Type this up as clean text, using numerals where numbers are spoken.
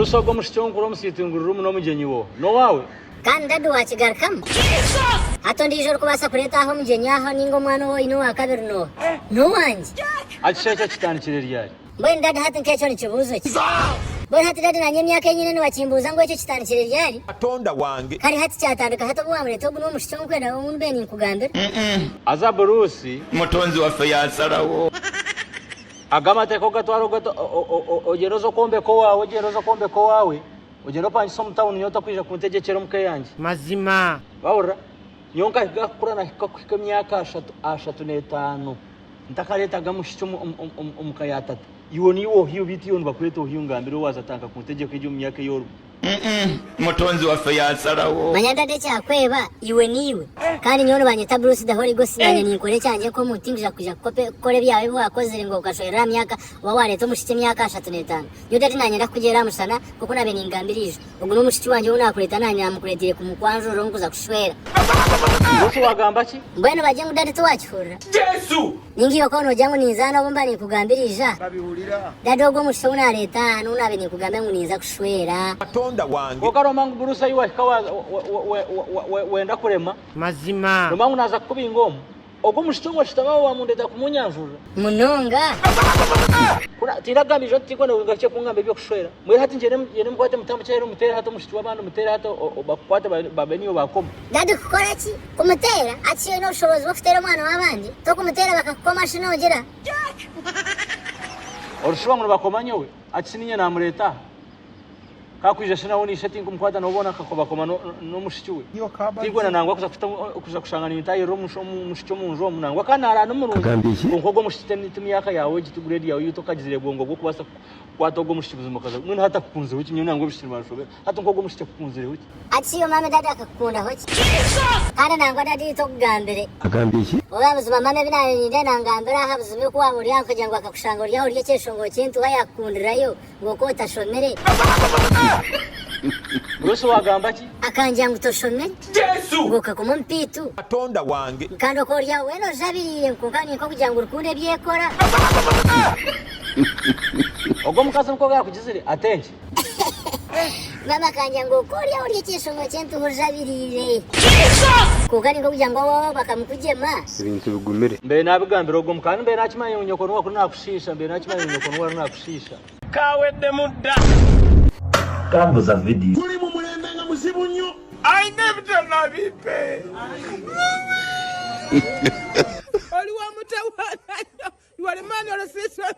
Bruce ogwo omushiki onkuru omu sitting room n'omugyenyi wo n'owaawe? Kandi daddy wakigarukamu? Hati ondiijo orikubaasa kureeta aha omugyenyi aha ninga omwana ou oine owakabiri n'oha? N'owangye? Akisha ekyo kitandikire ryari? Mbwenu daddy hati nk'ekyo ni kibuuzo ki? Mbwenu hati daddy nanye emyaka ei nyine niwakimbuuza ngu ekyo kitandikire ryari? Katonda wange. Kare hati kyatandika hati obu wamureeta ogu n'omushiki ou nkwenda ou mbe ninkugambira. Haza Bruce. Mutonzi waffe yasalawo. Ago amateeka ogatware ogyende oze okwombeka owaawe, ogyende oze okwombeka owaawe, ogyende opangise omu tawuni nyowe otakwija kuntegyekyera omuka eyangye. Mazima. Wahurira? Nyowe nkahiga kukura nahika kuhika emyaka ashatu, ashatu n'etaano ntakareetaga mushiki omu ka ya tata. Iwe niiwe ohiyo beitu iwe nibakweta ohiyo ngambira owaaza atandika kuntegyeka egyo omu myaka ei orimu. Mutonzi waffe yasalawo. Manya dada ekyakweba iwe niiwe kandi nyowe nibanyeta Bruce the Holy Ghost nanye ninkora ekyangye nk'omuntu tinkwija kwija kukora ebyawe ebi wakozire ngu okashwerera aha myaka oba wareta omushiki emyaka 35 nyowe dadi nanye ndakukugyera aha mushana nkoku nabe ningambira ijo ogu n'omushiki wangye ou nakureta nanye namukuretire kumukwanjurira ou nkuza kushwera. Bruce wagamba ki? Mbwenu bagye ngu dadi tiwakihurira. Yesu! Ninga iwe ku noogira ngu ninzaana obu mba ninkugambira ija? Dada ogwo omushiki ou naareeta aha n'ou naabaire ninkugambira ngu ninza kushwera. Katonda wange. Kwonka noomanya ngu Bruce ahi waahika wenda kurema. Mazima. Noomanya ngu naaza kukubinga omu. Ogwo omushiki ou washutami aho waamundeetera kumunyanjurira. Munonga. Ku tinakugamba ijo nti tinkwenda ngu ogarukye kungamba eby'okushwera. Mbwenu hati ngyende ngyende mukwate mutambukye aheeru muteere hati omushiki w'abandi muteere hati bakukwate babe niiwe baakoma. Dadi kukora ki? Kumuteera? Hati shi oine obushoboorozi bw'okuteera omwana w'abandi? T'okumuteera bakakukoma shi noogira? Orishuba ngu nibakoma nyowe? Hati shi niinye naamureeta aha? Ka kwija shi nawe naishe tinkumukwata nabo boona nkakobakoma n'omushiki we. Tinkwenda nangwa kuza kuza kushanga nintahirira omushiki omu nju omu nangwa ka naaraaba ni murungi kwonka ogwo omushiki ti myaka yaawe egi ti grade yaawe ei otokagizire bwongo bw'okubaasa kukwata ogwo omushiki buzima okaza mbwenu hati akukunzireho ki nyowe nangwa ebishiki nibanshobera hati nk'ogwo omushiki akukunzireho ki? Hati shi iwe mami dadi akakukundaho ki? Kandi nangwa dadi tokugambire. Agambye ki? Oya buzima mami ebi naabaire nindenda ngambire aha buzima oku waaba ori aho kugira ngu akakushanga ori aho ori ekyeshongoro ky'entuuha yaakukundirayo ngu oku otashomire. Bruce wagamba ki? Akangira ngu toshomire. Yesu! Ngu okakoma omu piitu. Katonda wange. Kandi oku ori aho weena ojabiriire kwonka ninka okugira ngu rukundo ebi ekora. Ogwo omukazi nikwo yaakugizire atenki? Mama akangira ngu oku ori aho ori ekyeshongoro ky'entuuha ojabiriire. Kwonka ninka okugira ngu owaawe bakamukugyema. Ebintu bigumire. Mbaire naabigambira ogwo muka mbaire naakimanya ngu nyoko niwe akuri naakushiisha, mbaire naakimanya ngu nyoko niwe ari naakushiisha. Kaweddemu dda. Tambuza vidiyo. Tuli mu mulembe nga muzibu nnyo. Alina ebitano abimpe. Oli wa mutawaana nnyo. You are a man or a sister.